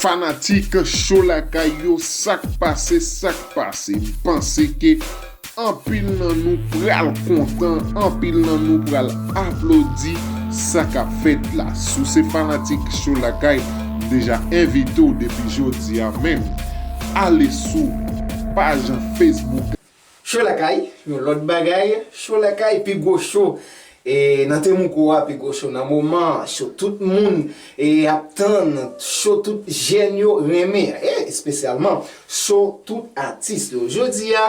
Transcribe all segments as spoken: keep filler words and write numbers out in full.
Fanatik Cho Lakay yo, sa k pase, sa k pase? M panse ke anpil nan nou pral kontan, anpil nan nou pral aplodi sa k ap fèt la. Si w se fanatik Cho Lakay, m deja envite w depi jodi a menm. Ale sou paj Facebook Cho Lakay, yon lòt bagay, Cho Lakay, pi gwo cho, e, nan Temuco a, pi gwo cho nan moman, cho tout moun, e, ap tann, cho tout jèn yo renmen, e, espesyalman, cho tout atis yo. Jodi a,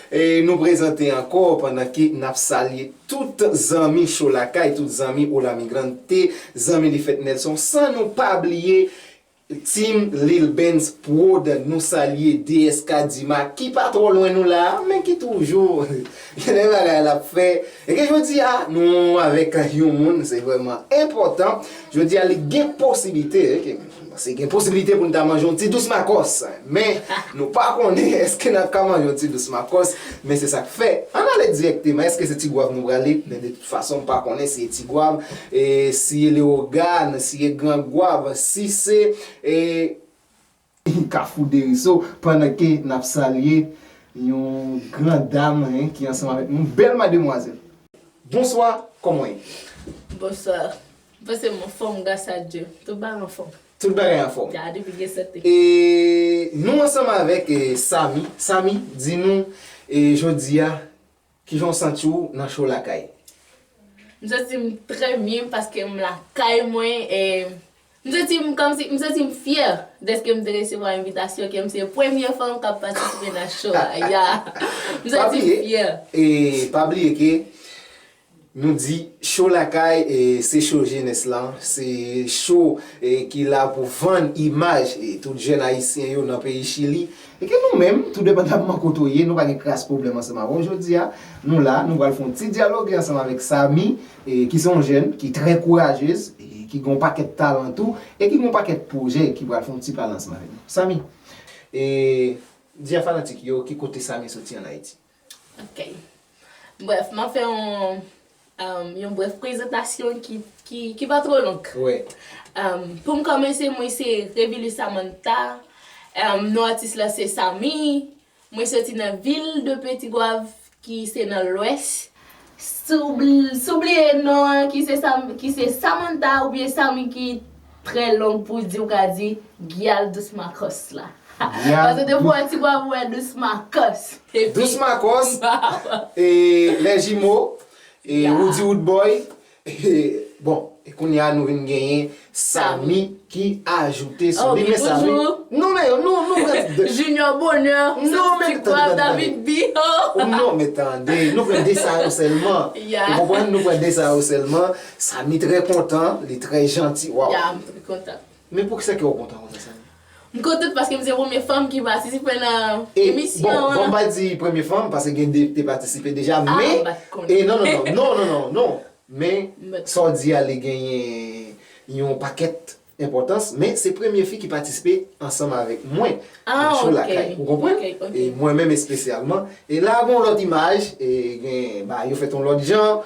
e, nou prezante ankò pandan ke n ap salye tout zanmi Cho Lakay, tout zanmi Hola Migrante, zanmi Lifèt Nelson, san nou pa bliye Team Lil Benz Prod, nou salye D S K Dima, ki pa twò lwen nou la, men ki toujou gen de bagay l ap fè. E ke jodi a, nou avèk yon moun, se vrèman enpòtan. Jodi a, li gen posiblite, e ke, se gen posiblite pou n ta manje yon ti dous makòs. Men, nou pa konnen èske n ap ka manje yon ti dous makòs, men se sa k fè. Ann ale dirèkteman, èske se Ti Gwav nou prale? Men de tout fason, m pa konnen si e Ti Gwav, e, si e Lewogàn, si e Gran Gwav, si se, e, Kafou Deriso, pandan ke n ap salye yon gran dam, en, ki ansanm avèk nou, bèl mademwazèl. Bonswa, kòman w ye? Bonswa. Mwen se m anfòm, gras a Dye. Tout bagay anfòm. Tout bagay anfòm. Ya, depi gen sante. E nou ansanm avèk, e, Samy. Samy, di nou, e, jodi a, kijan w santi w nan Cho Lakay? M santi m trè byen paske m lakay mwen, e m santi m kòmsi, m santi m fyè dèske m te resevwa envitasyon, ke m se premye fanm k ap patisipe nan cho a. Ya. M santi m fyè. E pa bliye ke nou di Cho Lakay, e, se cho jenès lan, se cho, e, ki la pou vann imaj, e, tout jèn ayisyen yo nan peyi Chili. E ke nou menm, tou depandamman kote w ye, nou pa gen kras pwoblèm ansanm avè w. Jodi a, nou la, nou pral fè yon ti dyaloge ansanm avèk Samy, e, ki se yon jèn ki trè kourajez, e, ki gen yon pakèt talan tou, e ki gen yon pakèt pwojè ki pral fè yon ti pale ansanm avèk nou. Samy, e, di a fanatik yo ki kote Samy soti ann Ayiti. Ok. Brèf, m ap fè yon, um, yon brèf prezantasyon ki, ki, ki pa twò long. Wi. Um, pou m kòmanse, mwen se Revilus Samantha. Um, non atis la se Samy. Mwen soti nan vil de Petit Goâve, ki se nan Lwès. Si w bl-, si w bliye non an, ki se Sam-, ki se Samantha oubyen Samy ki trè long pou di, w ka di Gyal Dous Makòs la. Gyal Paske depi w wè Ti Gwav, ou wè Dous Makòs. Epi Dous Makòs, e, les jumeaux, e, Ya. Roody Roodboy, e, bon, e kounye a nou vin genyen Samy ki ajoute sou li, men Samy. Non, men nou, nou pran de Junior Bonheur, non, men Ti Gwav, David B. Non, men tande, nou pran de sa yo sèlman. Ya. Ou konprann? Nou pran de sa yo sèlman. Samy trè kontan, li trè janti. Waw. Ya, m trè kontan. Men poukisa ke w kontan konsa, Samy? M kontan paske m se premye fanm ki patisipe nan emisyon an. Bon, bon, m pa di premye fanm, paske gen de te patisipe deja, men, e, non, non, non, non, non, non, non. Men, sa w di a, li genyen yon pakèt enpòtans, men se premye fi ki patisipe ansanm avèk mwen nan Cho Lakay. Ou konprann? E mwen menm espesyalman. E la, gon lòt imaj, e gen, ba, yo fèt yon lòt jan.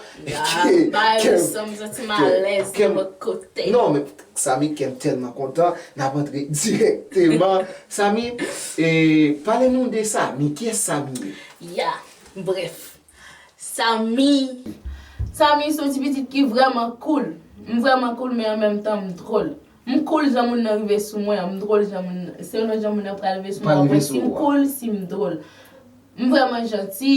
Ba, yo sanm santi m alèz nan lòt kote. Non, men Samy, kè m tèlman kontan, n ap antre dirèkteman. Samy, e, pale nou de Samy. Kiyès Samy ye? Ya, brèf. Samy. Samy se yon ti pitit ki vrèman cool. M vrèman cool, men an menm tan, m dwòl. M cool jan moun nan rive sou mwen an, m dwòl jan moun nan. Selon jan moun nan pral rive sou mwen an, mwen si m cool, si m dwòl. M vrèman janti,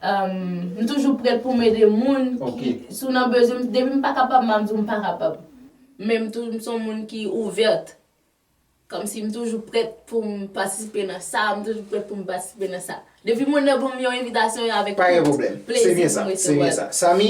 um, m toujou prèt pou m ede moun. Ki, si w nan bezwen, depi m pa kapab, m ap di w m pa kapab. Men m tou, m se yon moun ki ouvèt. Kòmsi m toujou prèt pou m patisipe nan sa, m toujou prèt pou m patisipe nan sa. Depi moun nan ban m yon envitasyon, e avèk tout plezi pou m resevwa l. Pa gen pwoblèm. Se byen sa, se byen sa. Samy,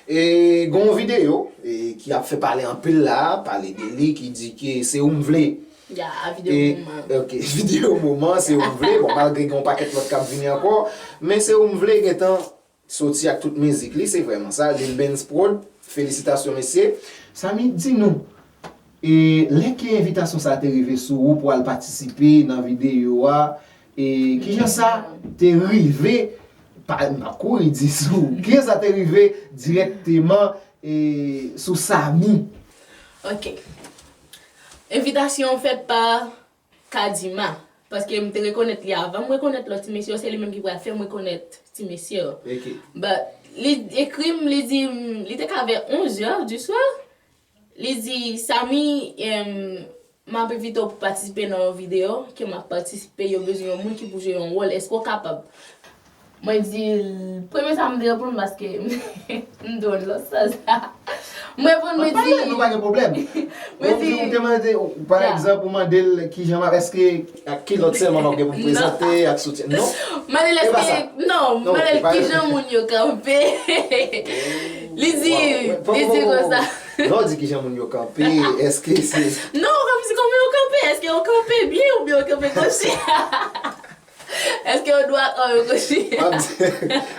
e, gen yon videyo, e, ki ap fè pale anpil la, pale de li, ki di ke se ou m vle. Ya, a videyo moman. Ok, videyo moman, se ou m vle. Bon, malgre gen yon pakèt lòt k ap vini ankò, men se ou m vle gentan soti ak tout mizik li, se vrèman sa. Lil Benz Prod, felisitasyon, mesye. Samy, di nou, e, lè ke envitasyon sa a te rive sou ou pou al patisipe nan videyo a, e, kijan sa te rive, pa, m p ap kouri di sou, kijan sa te rive dirèkteman, e, sou Samy? Ok. Envitasyon an fèt pa Kadima. Paske m te rekonèt li avan m rekonèt lòt ti mesye yo, se li menm ki pral fè m rekonèt ti mesye yo. But li ekri m, li di m, li te ka vè onz è di swa. Li di, Samy, em, m ap envite w pou patisipe nan yon videyo, ke m ap patisipe, yo bezwen yon moun ki pou jwe yon wòl, èske w kapab? Mwen di l, premye sa m te reponn paske m te wè l lòt sans la. M reponn, mwen di, nou pa gen pwoblèm. Mwen di, ou te mande, pa egzanp, ou mande l kijan m ap, èske, ak ki lòt sèlman m ap gen pou m prezante, ak soutyen. Non? Mande l èske, non, mande l kijan moun yo kanpe. Li di, li di konsa. Lè w di kijan moun yo kanpe, èske se... Non, kòmsi kòman yo kanpe? Èske yo kanpe byen oubyen yo kanpe kòmsi? Èske yo dwat an yo kòmsi?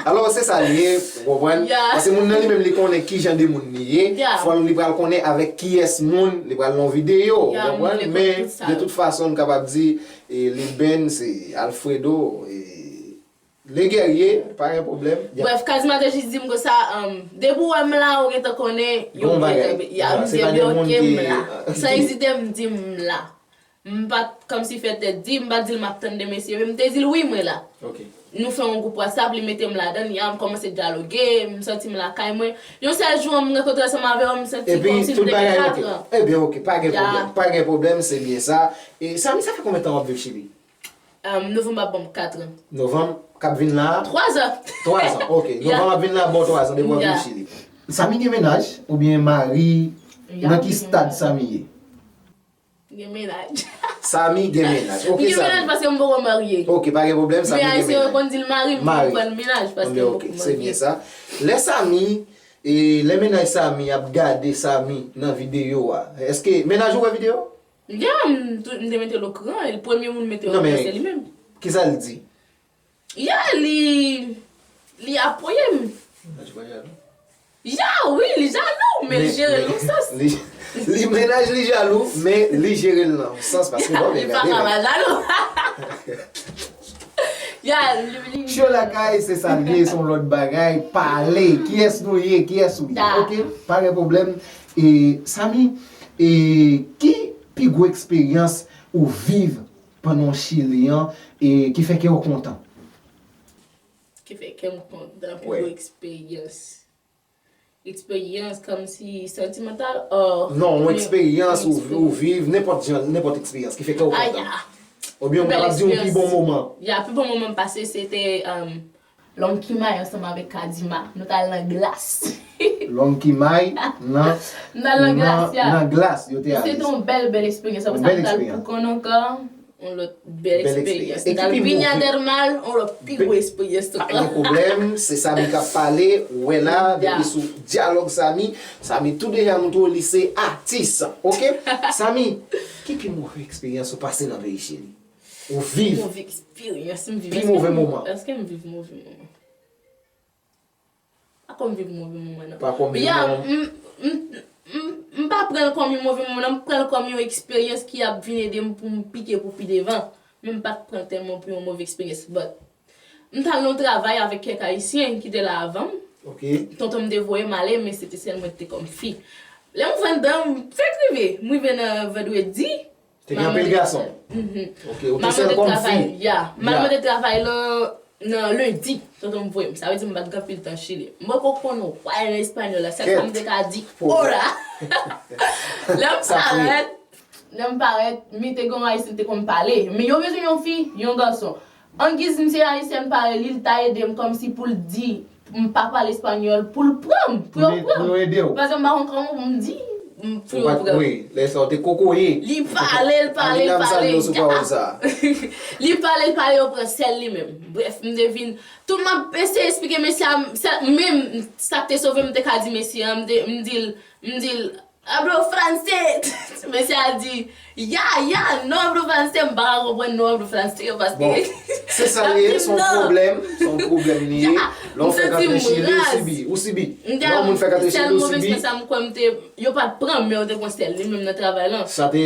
Alò, se sa l ye, ou konprann? Paske moun nan li menm, li konnen kijan de moun li ye. Fò li pral konnen avèk kiyès moun li pral nan videyo, ou konprann? Men, de tout fason, m kapab di, e, Lil Ben, se Alfredo, e, Le Guerrier, pa gen pwoblèm. Brèf, Kadima te jis di m konsa, um, depi w wè m la, ou gentan konnen, yo gentan, ya, m di, ok, m la. San ezite, m di m la. M pa t kòmsi fè tèt di, m pa t di l m ap tann de mesye, men m te di l wi, mwen la. Nou fè yon gwoup WhatsApp, li mete m ladan l, ya, m kòmanse dyaloge, m santi m lakay mwen. Yon sèl jou, m rankontre ansanm avè w, m santi kòmsi m te gen katran. Ebyen, ok, pa gen pwoblèm, pa gen pwoblèm, se byen sa. E Samy, sa fè konbyen tan w ap viv Chili? Novanm ap ban m katran. Novanm k ap vin la a? Twazan. Twazan, ok. Novanm ap vin la a, bon, twazan depi w ap viv Chili. Samy gen mennaj oubyen mari? Nan ki stad Samy ye? Gen mennaj. Samy gen mennaj. Ok, Samy. M gen mennaj paske m poko marye. Ok, pa gen pwoblèm, Samy gen mennaj. Men Ayisyen yo konn di l mari, m konprann mennaj paske m poko marye. Ok, se byen sa. Lè Samy, e, lè mennaj Samy ap gade Samy nan videyo a, èske mennaj ou wè videyo? Ya, m tou, m te mete l okouran, e premye moun mete l okouran se li menm. Kisa l di? Ya, li, li apiye m. Mennaj ou pa jalou? Ya, wi, li jalou, men li jere l nan sans. Li, li mennaj li jalou, men li jere l nan sans, paske bon, li pa ka pa jalou. Ya, li, li... Cho lakay, se sa l ye, se yon lòt bagay, pale, kiyès nou ye, kiyès ou ye, ok? Pa gen pwoblèm. E, Samy, e, ki pi gwo eksperyans ou viv pandan w Chili an, e ki fè kè w kontan? Ki fè kè m kontan, pi gwo eksperyans. Eksperyans kòmsi santimantal, or... Non, yon eksperyans ou, ou viv, nenpòt jan, nenpòt eksperyans ki fè kè w kontan. Oubyen m kapab di yon pi bon moman. Ya, pi bon moman m pase, se te, um, Lòm ki may ansanm avèk Kadima, nou t al nan glas. Lòm ki may nan, nan glas, nan glas, yo te ale. Se te yon bèl, bèl eksperyans. Apre sa, nou t al pou kòn ankò, yon lòt bèl eksperyans. Nou t al Viña Termal, yon lòt pi gwo eksperyans ankò. Pa gen pwoblèm, se sa nou t ap pale, ou wè la, depi sou dyalòg Samy, Samy tou deja montre w li se atis, ok? Samy, ki pi move eksperyans ou pase nan peyi Chili? Ou viv. Move eksperyans m viv. Pi move moman. Èske m viv move moman? Pa kòm viv move moman, non. Pa kòm viv moman. Ya, m, m, m, m, m pa pran l kòm yon move moman, non. M pran l kòm yon eksperyans ki ap vin ede m pou m pike pou pi devan. Men m pa t pran tèlman pou yon move eksperyans. But, m t al nan yon travay avèk kèk Ayisyen ki te la avan m. Ok. Tonton m te voye m ale, men se te sèl mwen ki te kòm fi. Lè m vin anndan, m fèk rive. M rive nan vandredi. Te gen anpil gason. Mhm. Ok, ou te sèl kòm fi. Ya. M al mande travay lan nan lendi, tonton m voye m. Sa vle di m pa t gen anpil tan Chili. M poko konn wè nan espanyòl la, sèl sa m te ka di, hola! Lè m parèt, lè m parèt, mi te gen yon ayisyen te konn pale. Men yo bezwen yon fi, yon gason. Angiz misye ayisyen pale li, li ta ede m kòmsi pou l di m pa pale espanyòl, pou l pran m, pou yo pran m. Pou yo ede w. Paske m pa konn kòman pou m di m, pou yo pran m. Wi, lè sa w te kokoye. Li pale, l pale, l pale. Li pale, l pale, yo pran sèl li menm. Brèf, m te vin, tout m ap eseye esplike mesye a, sèl, menm sa k te sove m, m te ka di mesye a, m te, m di l, m di l, Hablo francés! Mesye a di, ya, ya, no hablo francés, m pa ka konprann no hablo francés yo, paske... Bon, se sa l ye, se yon pwoblèm, se yon pwoblèm li ye. Lè w fèk antre Chili, ou sibi, ou sibi. Lè yon moun fèk antre Chili, ou sibi. Sèl move eksperyans sa m kwè m te, yo pa t pran m, men yo te pran sèl li menm nan travay lan. Sa te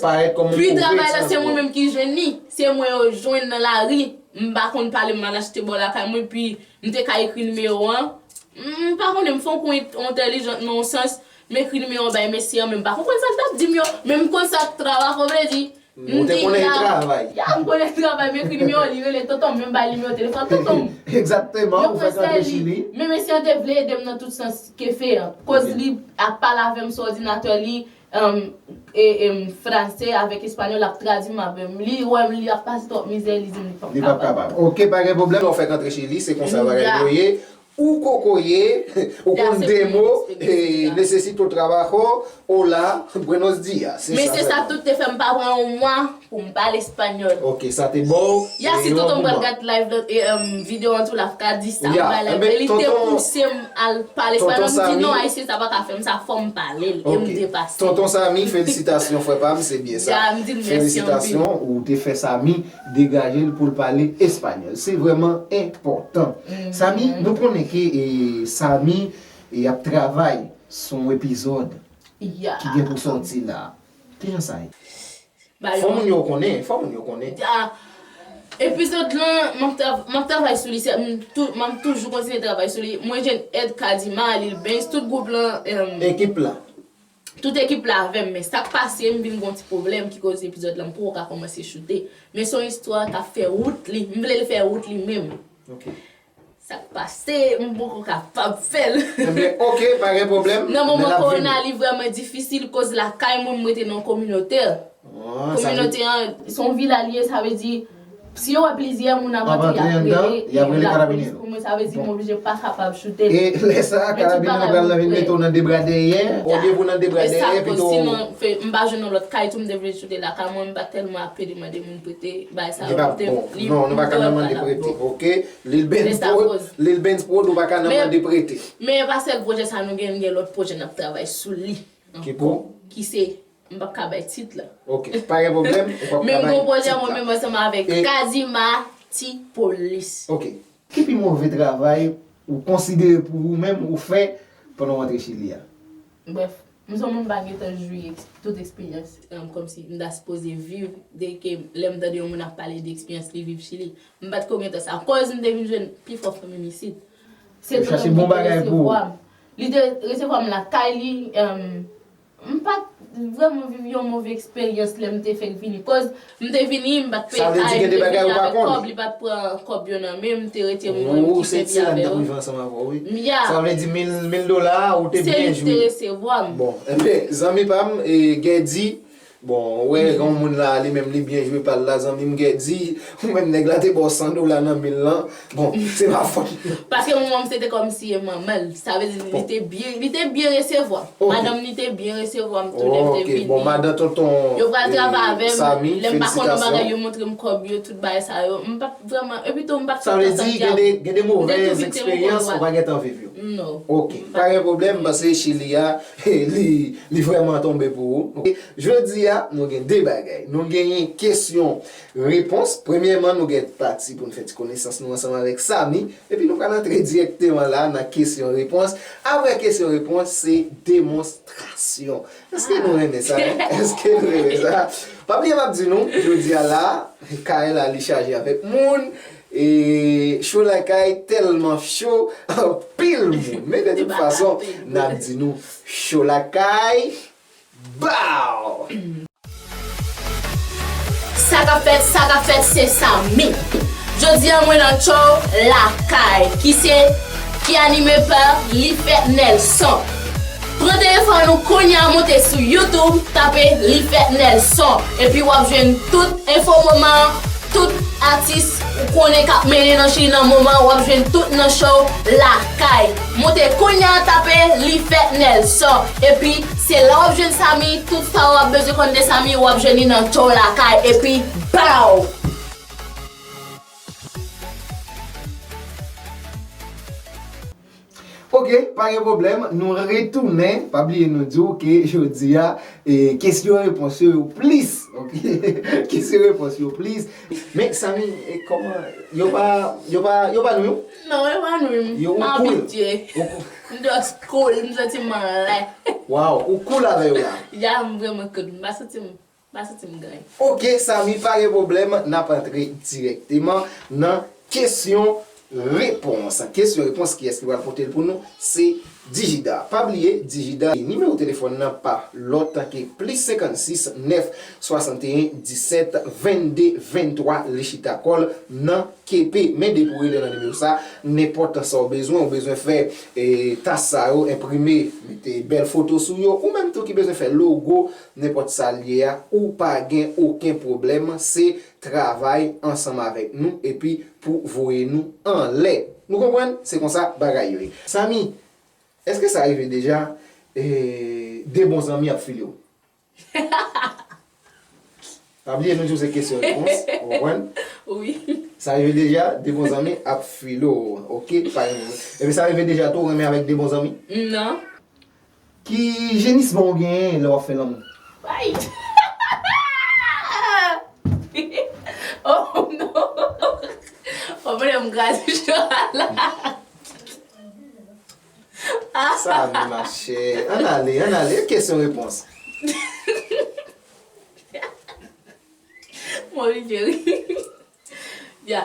parèt kòm yon move eksperyans pou ou. Pi travay lan, se mwen menm ki jwenn li, se mwen yo jwenn nan lari, m pa konn pale, m al achte bò lakay mwen, pi m te ka ekri nimewo an. M pa konnen, m fè yon kou entèlijan nan yon sans, M ekri nimewo bay mesye an, men m pa konprann sa l t ap di m yo, men m konn sa trabajo vle di. M te konnen travay. Ya, m konnen travay, m ekri nimewo, li rele tonton m, men m bay nimewo telefòn tonton m. Egzakteman, ou fèk antre Chili. Men mesye an te vle ede m nan tout sans ke fè an. Koz li ap pale avè m sou òdinatè li, em, e, em, franse avèk espanyòl, l ap tradui m avè m. Li wè m, li ap pase twòp mizè, li di m li p ap kapab. Li p ap kapab. Ok, pa gen pwoblèm, ou fèk antre Chili, se konsa bagay yo ye. Ou kokoye, ou konn de mo, eh, necesito trabajo, hola, buenos días. Men se sa tout te fè m pa pran yon mwa pou m pale espanyòl. Ok, sa te bon. Ya, si tonton m pral gad live, videyo an tou, l ap ka di sa m bay la. Li te pouse m al pale espanyòl, m di non, ayisyen sa pa ka fè m sa, fò m pale l, e m depase. Tonton Samy, felisitasyon, frè pa m, se byen sa. Ya, m di l mèsi anpil. Felisitasyon, ou te fè Samy degaje l pou l pale espanyòl. Se vrèman enpòtan. Samy, nou konnen ke, e, Samy, e, ap travay sou yon epizòd ki gen pou sòti la. Kijan sa ye? Fò moun yo konnen, fò moun yo konnen. Epizòd lan, m ap trav-, m ap travay sou li, se, m tou-, m ap toujou kontinye travay sou li. Mwen jwenn èd Kadima, Lil Benz, tout gwoup lan, em, ekip la. Tout ekip la avè m, men sa k pase, m vin gen yon ti pwoblèm ki koz epizòd lan m poko ka kòmanse choute. Men se yon istwa k ap fè wout li, m vle l fè wout li menm. Ok. Sa k pase, m poko kapab fè l. Ebyen, ok, pa gen pwoblèm. Nan moman kowona, li vrèman difisil, koz lakay mwen, m rete nan yon kominote. Kominote an, se yon vila li ye, sa vle di, si yo wè plizyè moun ap antre, y ap rele, y ap rele karabinye. Pou mwen, sa vle di, m oblije pa kapab choute l. E lè sa a, karabinye yo pral vin mete w nan de bra dèyè, olye pou nan de bra dèyè, pito. Sinon, m pa jwenn yon lòt kay tou, m te vle choute lakay mwen, m pa tèlman ap pede mande moun prete, bagay sa yo, m te, non, nou pa ka nan mande prete, ok? Lil Benz Prod, Lil Benz Prod, ou pa ka nan mande prete. Men e pa sèl pwojè sa nou gen, gen lòt pwojè n ap travay sou li ankò, ki se, m p ap ka bay tit la. Ok, pa gen pwoblèm, ou p ap ka bay tit la. Men m gon pwojè mwen menm ansanm avèk Kadima Ti Polis. Ok. Ki pi move travay ou konsidere pou ou menm ou fè pandan w antre Chili a? Brèf, m se yon moun m pa gentan jwi eks-, tout eksperyans, em, kòmsi m ta sipoze viv, de ke lè m tande yon moun ap pale de eksperyans li viv Chili. M pa t ko gentan sa. Kòz m te vin jwenn pifò fanmi m isit. Se tonton m ki te resevwa m. Li te resevwa m lakay li, em, m pa t vrèman viv yon move eksperyans lè m te fèk vini. Kòz m te vini, m pa t peye kay, m te vini avèk kòb, li pa t pran kòb yo nan men m, m te rete m, mwen m te pèdi avè yo. Sa vle di mil, mil dola, ou te byen jwi. Se li ki te resevwa m. Bon, enben, zanmi pa m, e, Gèdi, bon, ou wè, yon moun la, li menm, li byen jwe pa l la, zanmi m Gèdi, ou menm, nèg la te ba w san dola nan mil lan. Bon, se pa fòt. Paske manman m, se te kòmsi e manman l. Sa vle di, li te byen, li te byen resevwa m. Madanm li te byen resevwa m tou lè m te vini. Bon, madan tonton, yo pral travay avè m. Lè m pa konn yon bagay, yo montre m kòb yo, tout bagay sa yo. M pa t vrèman, epi tou, m pa t kontan sa m di a w. Sa vle di, gen de, gen de movèz eksperyans ou pa gentan viv yo. Non. Ok, pa gen pwoblèm, paske Chili a, li, li vrèman tonbe pou ou. Ok. Jodi a, nou gen de bagay. Nou genyen kesyon repons. Premyèman, nou gen pati pou n fè ti konesans nou ansanm avèk Samy. Epi nou pral antre dirèkteman la nan kesyon repons. Apre kesyon repons, se demonstrasyon. Èske nou renmen sa, en? Èske nou renmen sa? Pa bliye m ap di nou, jodi a la, kay la li chaje avèk moun. E cho lakay tèlman cho, anpil moun. Men de tout fason, n ap di nou, cho lakay, bow! Sa k ap fèt, sa k ap fèt, se Samy. Jodi a, mwen nan cho lakay, ki se, ki anime pa Lifèt Nelson. Pran telefòn ou kounye a, monte sou YouTube, tape Lifèt Nelson. Epi w ap jwenn tout enfo moman, tout atis ou konnen k ap mennen nan Chili nan moman, w ap jwenn tout nan cho lakay. Monte kounye a, tape Lifèt Nelson. Epi, se la w ap jwenn Samy, tout sa w ap bezwen konn de Samy, w ap jwenn li nan cho lakay. Epi, bow! Ok, pa gen pwoblèm, nou retounen. Pa bliye nou di w ke jodi a, e, kesyon repons yo, yo plis, ok? Kesyon repons yo plis. Men, Samy, e, kòman, yo pa, yo pa, yo pa nou yo? Non, yo pa nou yo. Yo, ou cool. M abitye. M just cool, m santi m anlè. Wow, ou cool avè yo la? Ya, m vrèman cool, m pa santi m Pa santi m gany. Ok, Samy, pa gen pwoblèm, n ap antre dirèkteman nan kesyon Repons. Kesyon repons, kiyès ki pral pote l pou nou? Se Digida. Pa bliye, Digida, nimewo telefòn nan pa lòt ke plis senkannsis nèf swasannteyen disèt vennde venntwa, li chita kò l nan K P. Men depi w rele nan nimewo sa, nenpòt sa w bezwen, ou bezwen fè, e, tas sa yo, enprime, mete bèl foto sou yo, ou menm tou ki bezwen fè logo, nenpòt sa l ye a, ou pa gen okenn pwoblèm, se travay ansanm avèk nou, epi pou voye nou anlè. Nou konprann? Se konsa bagay yo ye. Samy, èske sa rive deja, e, de bon zanmi ap file w? Pa bliye nou di w se kesyon repons, ou konprann? Wi. Sa rive deja, de bon zanmi ap file w, oke, pa gen pwoblèm. Epi sa rive deja tou, w renmen avèk de bon zanmi? Non. Ki jenisman w genyen lè w ap fè lanmou? Ay! Oh non! Oh, mwen m kraze cho a la. Sa a, men machè. Ann ale, ann ale. Kesyon repons. Mwen oblije ri. Ya.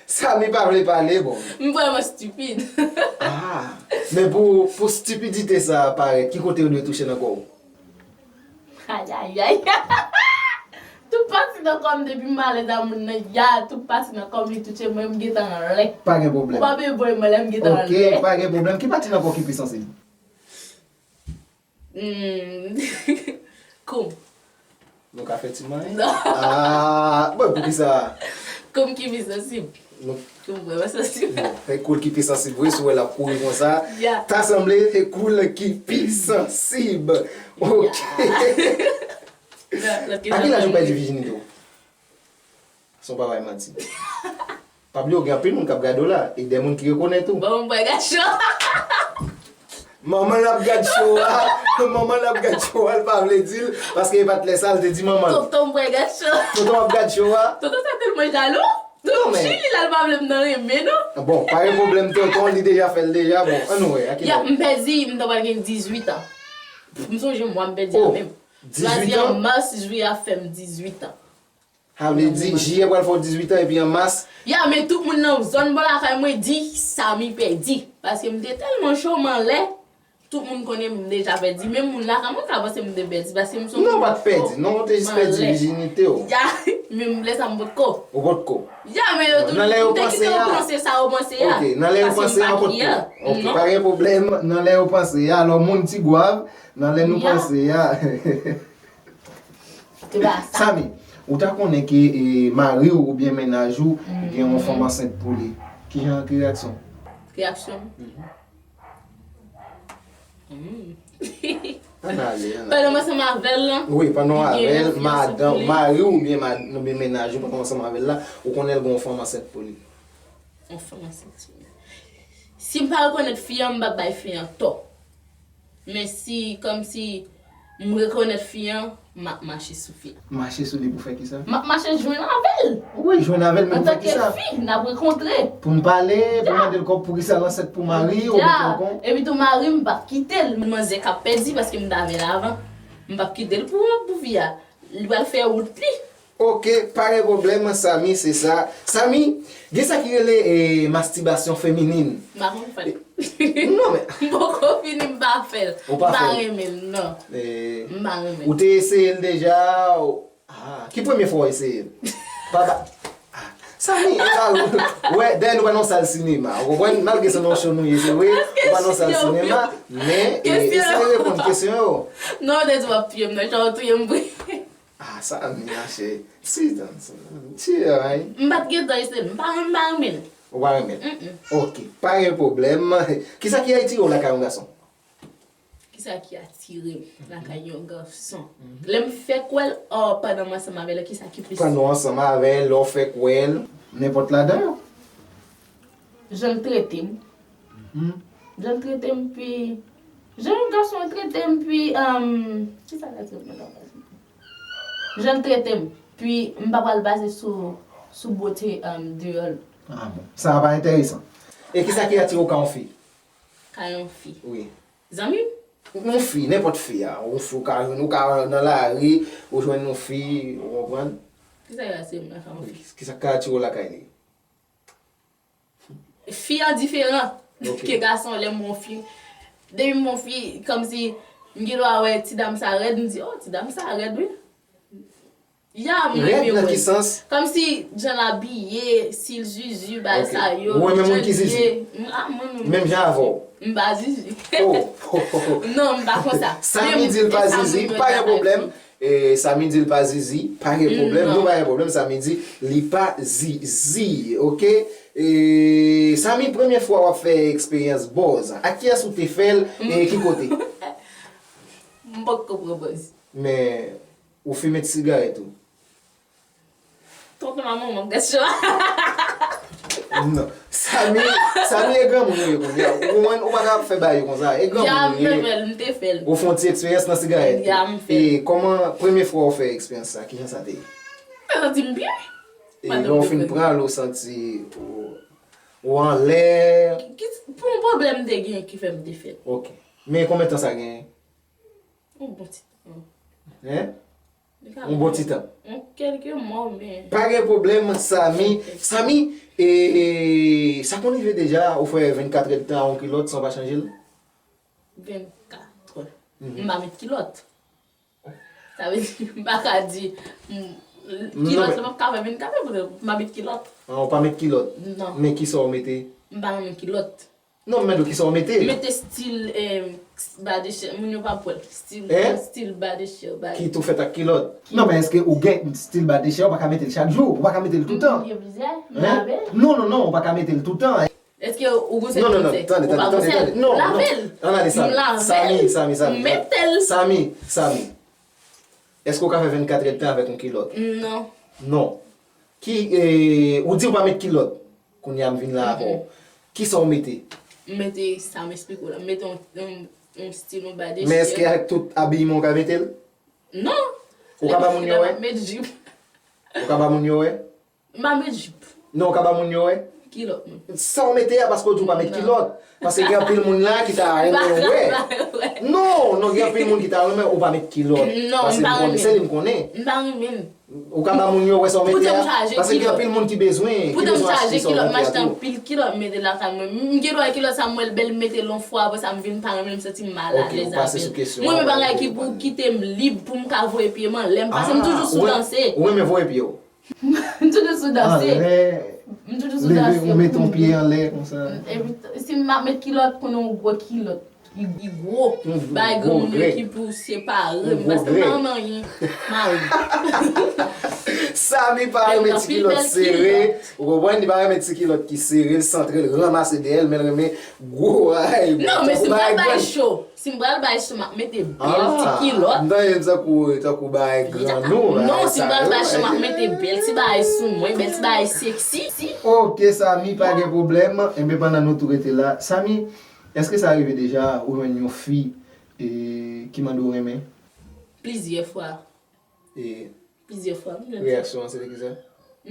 Samy pa vle pale, bon. M vrèman stipid. Ah, men pou, pou stipidite sa a parèt, ki kote yo dwe touche nan kò w? Ayayay. Tout pati nan kò m depi m alèz a moun nan, ya, tout pati nan kò m li touche mwen, m gentan anlè. Pa gen pwoblèm. Ou pa bezwen voye m anlè, m gentan anlè. Ok, pa gen pwoblèm. Ki pati nan kò w ki pi sansib? Hmm. Kou m. Nou ka fè ti manyen? Non. Ah, bon, poukisa? Kou m ki pi sansib. Nou Kou m vrèman sansib. Bon, se kou l ki pi sansib vre, si w wè l ap kouri konsa. Ya. Ta sanble se kou l ki pi sansib. Ok. Ya. Lòt kesyon. A ki laj ou pèdi vijinite w? San w pa bay manti. Pa bliye w gen anpil moun k ap gade w la, e de moun ki rekonèt ou. Bon, m pral gad cho. Manman l ap gad cho a, manman l ap gad cho a, l pa vle di l, paske e pa t lè sa l te di manman l. Tonton m pral gad cho. Tonton ap gad cho a. Tonton sa tèlman jalou. Non, men Chili la, l pa vle m nan renmen, non. Bon, pa gen pwoblèm, tonton, li deja fè l deja, bon, ann wè, a ki laj? Ya, m pèdi, m ta pral gen dizuit an. M sonje mwa m pèdi a menm. Oh, dizuit an? Swazi an mas, jiyè a fè m dizuit an. Sa vle di, jiyè pral fè w dizuit an epi an mas. Ya, men tout moun nan zòn bò lakay mwen di Samy pèdi. Paske m te tèlman cho, m anlè. Tout moun konnen m deja pèdi. Menm moun lakay mwen ka panse m te pèdi. Paske m se yon moun cho. Non, w pa t pèdi. Non, w te jis pèdi vijinite w. Ya, men lè sa m potko. Ou potko? Ya, men yo toujou, m te kite yo panse sa yo panse a. Ok, nan lè yo panse a, w potko. Ok, pa gen pwoblèm. Nan lè yo panse a, alò moun Tigwav, nan lè nou panse a. Samy, ou ta konnen ke, e, mari w oubyen mennaj ou gen yon fanm ansent pou li. Ki jan, ki reyaksyon? Reyaksyon m? Mhm. Hmm. Ann ale, ann ale. Pandan m ansanm avè l lan, wi, pandan w avè l, madanm, mari w oubyen ma-, oubyen mennaj ou, pandan w ansanm avè l la, ou konnen l gen yon fanm ansent pou li. Yon fanm ansent pou li. Si m pa rekonèt fi an, m p ap bay fi an tò. Men si, kòmsi, m rekonèt fi an, m ap mache sou fi an. Mache sou li pou fè kisa? M ap mache jwenn avè l. Wi, jwenn avè l, men pou fè kisa? Antanke fi, n ap rankontre. Pou n pale, pou mande l kòb, poukisa l ansent pou mari, ou mete l kon? Epi tou mari m, m p ap kite l. Manzè k ap pèdi paske m t avè l avan. M p ap kite l pou, pou fi a. Li pral fè wout li. Ok, pa gen pwoblèm, Samy, se sa. Samy, gen sa ki rele, e, mastibasyon feminin. M pa konn fè l. Non, men. M poko fini, m pa fè l. Ou pa fè l? M pa renmen l, non. E, m pa renmen l. Ou te eseye l deja? Ou, ah, ki premye fwa w eseye l? Pa, pa, ah, Samy, e pa, wè, dayè nou pa nan sal sinema. Ou konprann? Malgre se nan show nou ye, se vre, nou pa nan sal sinema, men, e, eseye reponn kesyon yo. Non, w te di w ap touye m, non, jan w touye m vre. Ah, Samy, machè. Si, si, ay. M pa t gentan eseye l. M pa, m pa renmen l. Ou pa renmen l? Mm-mm. Ok, pa gen pwoblèm. Kisa ki atire w lakay yon gason? Kisa ki atire m lakay yon gason? Mhm. Lè m fèk wè l, o, pandan m ansanm avè l, kisa ki plis? Pandan w ansanm avè l, lè w fèk wè l, nenpòt ladan yo. Jan l trete m. Mhm. Jan l trete m, pi, jan yon gason trete m, pi, um, kisa l atire m nan lakay? Jan l trete m, pi m pa pral baze sou, sou bote, um, deyò l. Ah bon. Sa a pa enteresan. E kisa ki atire w ka yon fi? Ka yon fi. Wi. Zanmi m? Yon fi, nenpòt fi a. Yon fi, ou ka jwenn, ou ka nan lari, ou jwenn yon fi, ou konprann? Kisa ki atire m lakay yon fi? Kisa ki ka atire w lakay li? Fi an diferan ke gason. Lè m wè yon fi, depi m wè yon fi, kòmsi m gen dwa wè ti dam sa rèd, m di, oh, ti dam sa rèd, wi. Ya, m renmen wè. Rèd nan ki sans? Kòmsi jan l abiye, stil zizi, bagay sa yo. Ou renmen moun ki zizi? Ah, mwen menm. Menm jan avè w? M pa zizi. Oh. Non, m pa konsa. Samy di l pa zizi, pa gen pwoblèm. E, Samy di l pa zizi, pa gen pwoblèm. Non, pa gen pwoblèm, Samy di li pa zizi, oke? E, Samy, premye fwa w ap fè eksperyans buzz, ak kiyès ou te fè l, e ki kote? M poko pran buzz. Men, ou fimen ti sigarèt ou? Tonton a manman m kèsyon. Non. Samy, Samy e granmoun ou ye kounye a. Ou konprann, ou pa ka ap fè bagay yo konsa. E granmoun ou ye. Ya, m te fè l, m te fè l. Ou fè yon ti eksperyans nan sigarèt. Ya, m fè l. E kòman, premye fwa ou fè eksperyans sa, kijan sa te ye? Mwen santi m byen. E lè ou fin pran l, ou santi ou, ou anlè. Ki, pou yon pwoblèm m te gen ki fè m te fè l. Oke. Men konbyen tan sa genyen? Yon bon ti tan. Hein? Yon bon ti tan. Yon kèlke mwa, men. Pa gen pwoblèm, Samy. Samy, e, e, sa konn rive deja, ou fè vennkat èdtan a yon kilòt san w pa chanje l? Vennkat. M pa met kilòt. Sa vle di, m pa ka di, m, kilòt la p ap ka fè vennkat èdtan, m pa met kilòt. Ah, ou pa met kilòt? Non. Men kisa w mete? M pa renmen kilòt. Non, m mande w kisa w mete. M mete stil, eh, ba de chè, moun yo pa p wè l. Stil, stil ba de chè, ba. Ki tou fèt ak kilòt. Non, men èske ou gen stil ba de chè, ou pa ka mete l chak jou, ou pa ka mete l toutan? M gen plizyè, m lave l. Non, non, non, ou pa ka mete l toutan. Èske ou gon sèl? Non, non, non, tande, tande, tande, tande. Non, non. Lave l. Ann ale, Samy. M lave l. Samy, Samy, Samy. M mete l. Samy, Samy. Èske ou ka fè vennkat èdtan avèk yon kilòt? Non. Non. Ki, eh, ou di ou pa met kilòt. Kounye a m vin la avè w. Kisa w mete? M mete sa m esplike w la. M mete yon, yon, yon stil, yon ba de chè. Men èske ak tout abiyman w ka mete l? Non. Ou ka ba moun yo wè? M ap met jip. Ou ka ba moun yo wè? M pa met jip. Non, ou ka ba moun yo wè? Kilòt mwen. Sa w mete a, paske w di w pa met kilòt. Paske gen anpil moun la ki ta renmen wè. Non, non, gen anpil moun ki ta renmen ou pa met kilòt. Non, m pa renmen. Paske m konnen, se li m konnen. M pa renmen. Ou ka ba moun yo wè sa w mete a, paske gen anpil moun ki bezwen, ki bezwen achte sa w mete a tou. Poutan m chaje kilòt, m achte anpil kilòt, m mete lakay mwen. M gen dwa kilòt sa m wè l bèl, m mete l yon fwa, apre sa m vin pa renmen l, m santi m malalèz avè l. Ok, ou pase sou kesyon an. Mwen renmen bagay ki pou kite m lib, pou m ka voye pye m anlè, m pase m toujou sou danse. Ou renmen voye pye w? M toujou sou danse. Anlè. M toujou sou danse. Leve, ou mete yon pye anlè konsa. Epi, si m ap met kilòt, konnen yon gwo kilòt. Li, li gwo. Yon gwo, gwo grèg. Bay granmoun yo ki pou separe m, paske m pa renmen anyen. Mari. Samy pa renmen ti kilòt sere. Ou konprann? Li pa renmen ti kilòt ki sere, l santre, l ranmase dèyè l, men l renmen gwo, ay, bon. Non, men si m pral bay cho, si m pral bay cho, m ap mete bèl ti kilòt. Ah, m tande tankou, tankou bagay grann ou, bagay sa yo. Non, si m pral bay cho, m ap mete bèl ti bagay sou mwen, bèl ti bagay seksi. Ok, Samy, pa gen pwoblèm. Enben, pandan nou tou rete la, Samy, èske sa rive deja ou jwenn yon fi, e, ki mande w renmen? Plizyè fwa. E, plizyè fwa, m jwenn sa. Reyaksyon an se te kisa?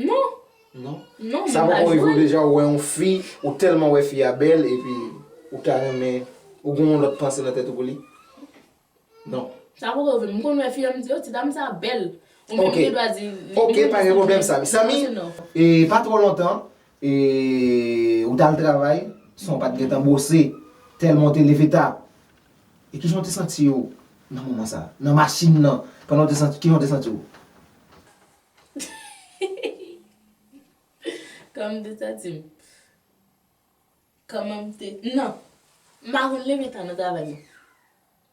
Non. Non? Non, sa poko rive w deja ou wè yon fi, ou tèlman wè fi a bèl, epi ou ta renmen, ou gen yon lòt panse nan tèt ou pou li? Non. Sa poko rive m. M konn wè fi a, m di, oh, ti dam sa bèl. Ou menm gen dwa di, ok, pa gen pwoblèm, Samy. Samy, e, pa twò lontan, e, ou t al travay, san w pa t gentan bwose, tèlman w te leve ta. E kijan w te santi w nan moman sa a? Nan machin nan, pandan w te santi, kijan w te santi w? Kòman m te santi m? Kòman m te, non. M pa konn leve ta nan travay mwen.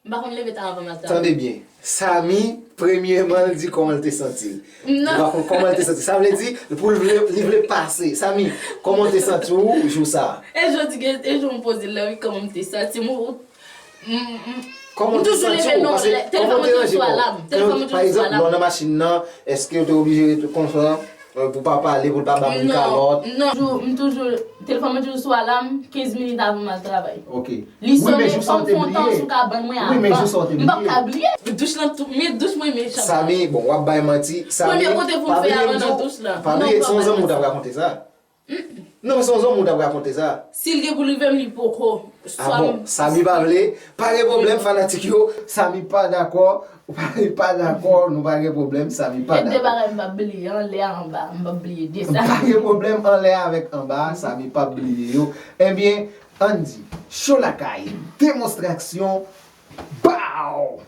M pa konn leve ta anvan m al travay. Tande byen. Samy, premyèman, l di kòman l te santi l. Non. Li pa konn kòman l te santi. Sa vle di, pou l vle, li vle pase. Samy, kòman w te santi w jou sa a? E jodi, e jou m poze l la, wi, kòman m te santi m, ou, m, m, m toujou leve non, telefòn mwen toujou sou alam. Telefòn mwen toujou sou alam. Pa egzanp, lè w nan machin nan, èske w te oblije rete konsa? Eh, pou pa pale, pou l pa ba moun kalòt. Non, non, m toujou, telefòn mwen toujou sou alam, kenz minit avan m al travay. Ok. Li sonnen, fò m fè yon tan sou kabann mwen avan. Wi, men jou sa w te bliye. M p ap ka bliye. Douch lan tou, men douch mwen mechan. Samy, bon, w ap bay manti. Samy, premye kote pou m fè avan nan douch lan. Pa bliye, se yon zanmi w t ap rakonte sa. Mm. Non, men se yon zonbi w t ap rakonte sa. Si l gen pou l rive m, li poko. Ah bon, Samy pa vle. Pa gen pwoblèm, fanatik yo. Samy pa dakò. Ou pa, pa dakò, nou pa gen pwoblèm, Samy pa dakò. E de bagay m p ap bliye, anlè a, anba, m p ap bliye de sa. Pa gen pwoblèm, anlè a avèk anba a, Samy p ap bliye yo. Ebyen, ann di, Cho Lakay, demonstraksyon, baw!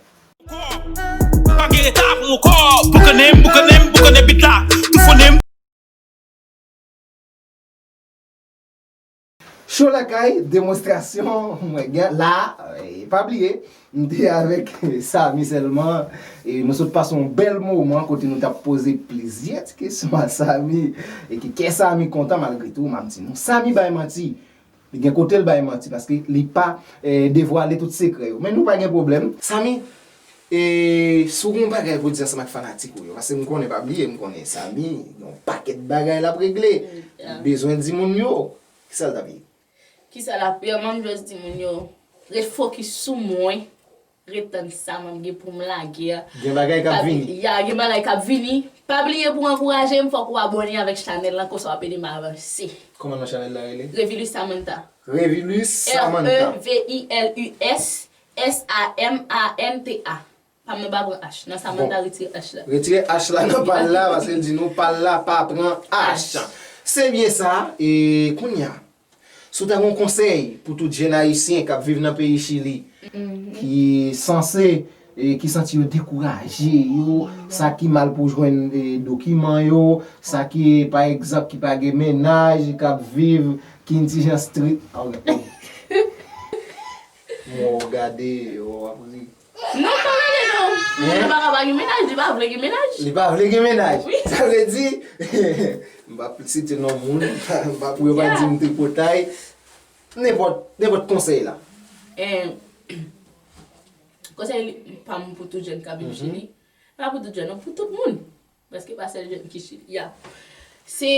Pa gen reta pou ankò, boukannen m, boukannen m, boukannen bit la, toufonnen m. Cho Lakay, demonstrasyon, mwen gen la, e, pa bliye, m te avèk Samy sèlman, e nou sot pase yon bèl moman kote nou t ap poze plizyè ti kesyon a Samy, e ki kè Samy kontan malgre tou, m ap di nou, Samy bay manti. Li gen kote l bay manti, paske li pa, e, devwale tout sekrè yo. Men nou pa gen pwoblèm. Samy, e, si w gen yon bagay pou di ansanm ak fanatik ou yo, paske m konnen, pa bliye, m konnen Samy, gen yon pakèt bagay l ap regle. Li bezwen di moun yo. Kisa l t ap ye? Kisa l ap ye? M ap jis di moun yo, ret fokis sou mwen. Ret tann sa m ap gen pou m lage a. Gen bagay k ap vini. Ya, gen bagay k ap vini. Pa bliye pou ankouraje m, fòk ou abòne avèk chanèl lan, konsa w ap ede m avanse. Kòman non chanèl la rele? Revilus Samantha. Revilus Samantha. R E V I L U S S A M A N T A. Pa m nan pa pran H. Nan Samantha, retire H la. Retire H la nan pa l la, paske l di nou pa l la pa pran H. Se byen sa, e kounye a, si w ta gen yon konsèy pou tout jèn ayisyen k ap viv nan peyi Chili, ki sanse, e, ki santi yo dekouraje, yo, sa ki mal pou jwenn, e, dokiman yo, sa ki, pa egzanp, ki pa gen mennaj, k ap viv, ki yon ti jan street. Ah, ok. Mwen gade, w ap ri. Non, pa gade non. Moun pa ka pa gen mennaj, li pa vle gen mennaj. Li pa vle gen mennaj. Wi. Sa vle di, m p ap site non moun, m p ap pou yo pa di m tripotay. Nenpòt, nenpòt konsèy la. Eh, konsèy li, pa m pou tout jèn k ap viv Chili. Pa pou tout jèn, non, pou tout moun. Paske pa sèl jèn ki Chili, ya. Se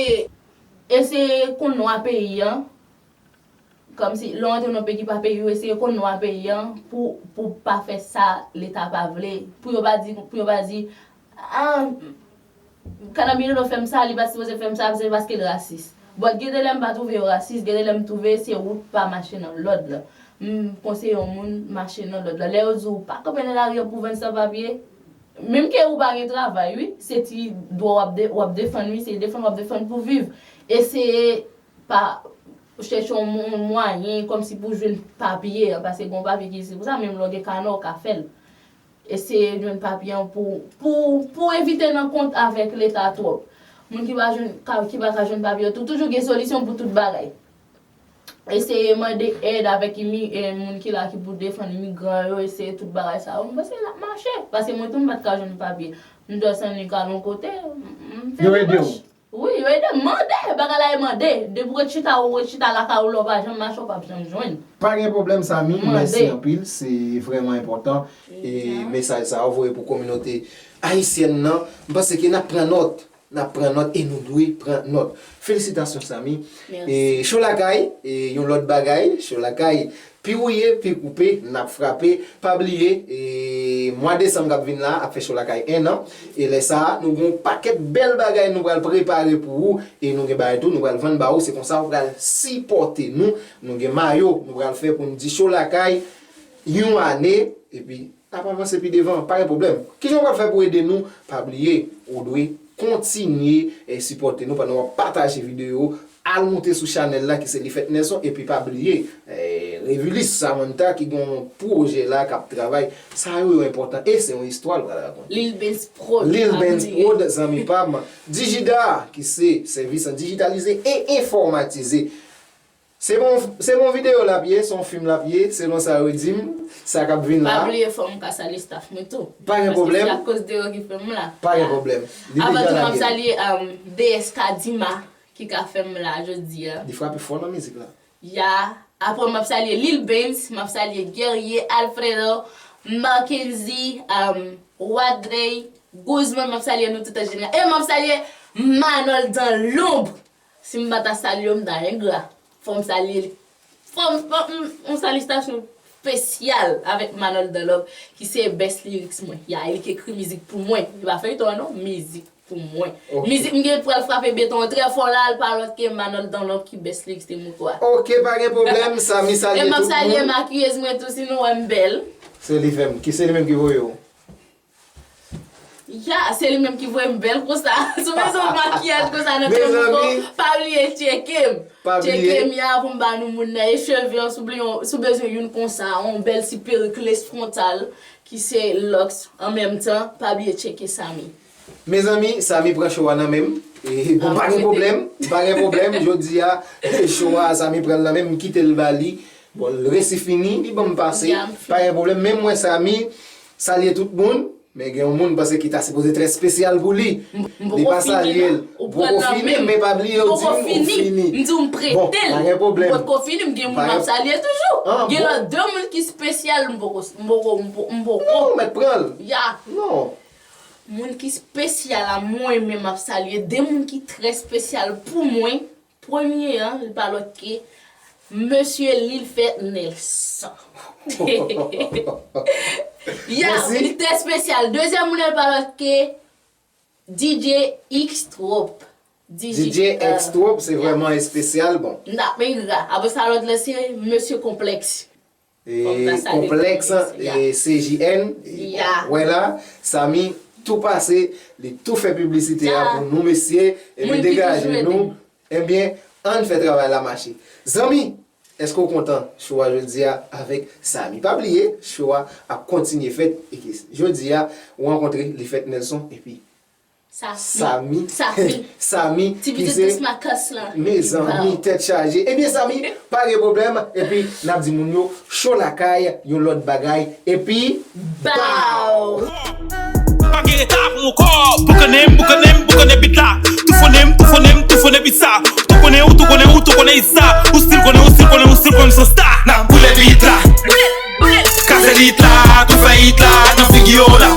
eseye konn lwa peyi an. Kòmsi, lè w antre nan yon peyi ki pa peyi w, eseye konn lwa peyi an pou, pou pa fè sa Leta pa vle. Pou yo pa di, pou yo pa di, ah, Kanabino fè m sa, li pa sipoze fè m sa, se paske l rasis. But gen de lè m pa twouve yo rasis, gen de lè m twouve se wout pa mache nan lòd la. M konseye yon moun mache nan lòd la. Lè yo di w pa kanpe nan lari an pou vann san papye, menm ke ou pa gen travay, wi, se ti dwa w ap de-, w ap defann, wi, se defann w ap defann pou viv. Eseye pa chèche yon mo-, yon mwayen kòmsi pou jwenn papye an, paske gen yon papye ki egziste pou sa, menm lè w gen kanè, w ka fè l. Eseye jwenn papye an pou, pou, pou evite nan kont avèk Leta twòp. Moun ki pa jwenn, ka, ki pa ka jwenn papye yo tou, toujou gen solisyon pou tout bagay. Eseye mande èd avèk imi-, e, moun ki la ki pou defann imigran yo, eseye tout bagay sa yo. M panse l ap mache, paske mwen tou m pa t ka jwenn papye. M dòs annik al yon kote, m, m fè demach. Yo ede w? Wi, yo ede m mande, bagay la e mande. Depi w ret chita, ou ret chita lakay ou, lè w pa janm mache, w p ap janm jwenn. Pa gen pwoblèm, Samy, mèsi anpil, se vrèman enpòtan. E mesaj sa a w voye pou kominote ayisyèn nan, m panse ke n ap pran nòt. N ap pran nòt e nou dwe pran nòt. Felisitasyon, Samy. Mèsi. E Cho Lakay, e yon lòt bagay, Cho Lakay, pi wouye, pi koupe, n ap frape. Pa bliye, e mwa desanm k ap vin la, ap fè Cho Lakay en an. E lè sa a, nou gen yon pakèt bèl bagay nou pral prepare pou ou. E nou gen bagay tou, nou pral vann ba ou. Se konsa ou pral sipòte nou. Nou gen mayo, nou pral fè pou n di Cho Lakay yon ane. Epi, n ap avanse pi devan, pa gen pwoblèm. Kijan w pral fè pou ede nou? Pa bliye, ou dwe kontinye, eh, sipòte nou pandan w ap pataje videyo, al moute sou chanèl la ki se Lifèt Nelson, epi pa bliye, eh, Revilis Samantha ki gen yon pwojè la k ap travay. Sa yo, yo enpòtan e se yon istwa l pral rakonte. Lil Benz Prod. Lil Benz Prod, zanmi pa m. Digida, ki se sèvis an dijitalize e enfòmatize. Se bon, se bon videyo l ap ye, se yon fim l ap ye, selon sa yo di m, sa k ap vin la. Pa bliye fò m ka salye staff mwen tou. Pa gen pwoblèm. Paske se akoz de yo ki fè m la. Pa gen pwoblèm. Li deja lage. Avan tou, m ap salye, um, D S Kadima ki ka fè m la jodi a. Li frape fò nan mizik la. Ya, apre m ap salye Lil Benz, m ap salye Guerrier, Alfredo, Mackenzie, um, Wadrey, Guzman, m ap salye nou tout an jeneral. E m ap salye Manòl Dan Lonb. Si m pa ta salye w, m ta engra. Fò m salye li. Fò m, fò m, yon salitasyon espesyal avèk Manòl Dan Lonb, ki se best lyrics mwen. Ya, e li ki ekri mizik pou mwen. Li pa feyton an non, mizik. Pou mwen. Mizik m gen pral frape beton an trè fò la, l pa lòt ke Manòl Dunlop ki best lyrics de Mouko a. Ok, pa gen pwoblèm, Samy salye tout moun. E m ap salye makiyèz mwen tou, si nou wè m bèl. Se li fè m, ki se li menm ki voye w. Ya, se li menm ki voye m bèl konsa. Si w bezwen makiyaj konsa nan tèm ou, pa bliye tcheke m. Tcheke m ya pou m ba nou moun nan. E cheve an, si w bliye, si w bezwen youn konsa, yon bèl ti perik lace frontal ki se lòks an menm tan, pa bliye tcheke Samy. Mezanmi, Samy pran show a nan men m. E, bon, pa gen pwoblèm, pa gen pwoblèm. Jodi a, show a, Samy pran l nan men m, m kite l ba li. Bon, l resi fini, li ban m pase, pa gen pwoblèm. Men mwen, Samy, salye tout moun. Men gen yon moun m panse ki ta sipoze trè espesyal pou li. Li pa salye l. Ou poko fini, men pa bliye, ou di m ou fini. M di w m prete l. Bon, pa gen pwoblèm. M poko fini, m gen moun m ap salye toujou. Gen lòt de moun ki espesyal, m poko, m poko, m poko, m poko. Non, ou mèt pran l. Ya. Non. Moun ki espesyal a mwen menm ap salye de moun ki trè espesyal pou mwen. Premye an, li pa lòt ke Mesye Lilfèt Nelson. Ya, li trè espesyal. Dezyèm moun nan, li pa lòt ke D J X Trop. D J X Trop, se vrèman espesyal, bon. N ap men gra. Apre sa, lòt la, se Mesye Konplèks. E, Konplèks, e, C J N, e, wè la, Samy tou pase, li tou fè piblisite a pou nou, mesye, ebyen, degaje nou, ebyen, ann fè travay la mache. Zanmi, èske w kontan show a jodi a avèk Samy? Pa bliye, show a ap kontinye fèt, e ke jodi a, ou rankontre Lilfèt Nelson, epi Samy. Samy. Samy. Ti pitit Dos Marcas lan. Mezanmi, tèt chaje. Ebyen, Samy, pa gen pwoblèm. Epi, n ap di moun yo, show lakay, yon lòt bagay. Epi, bow! Pa gen reta pou mwen kò. Boukannen m, boukannen m, boukannen bit la. Toufonnen m, toufonnen m, toufonnen bit sa. Tou konnen, ou tou konnen, ou tou konnen sa. Ou still konnen, ou still konnen, ou still konnen se star. N ap boule bit la. Kase lit la, tou fè it la, nan figi yo la.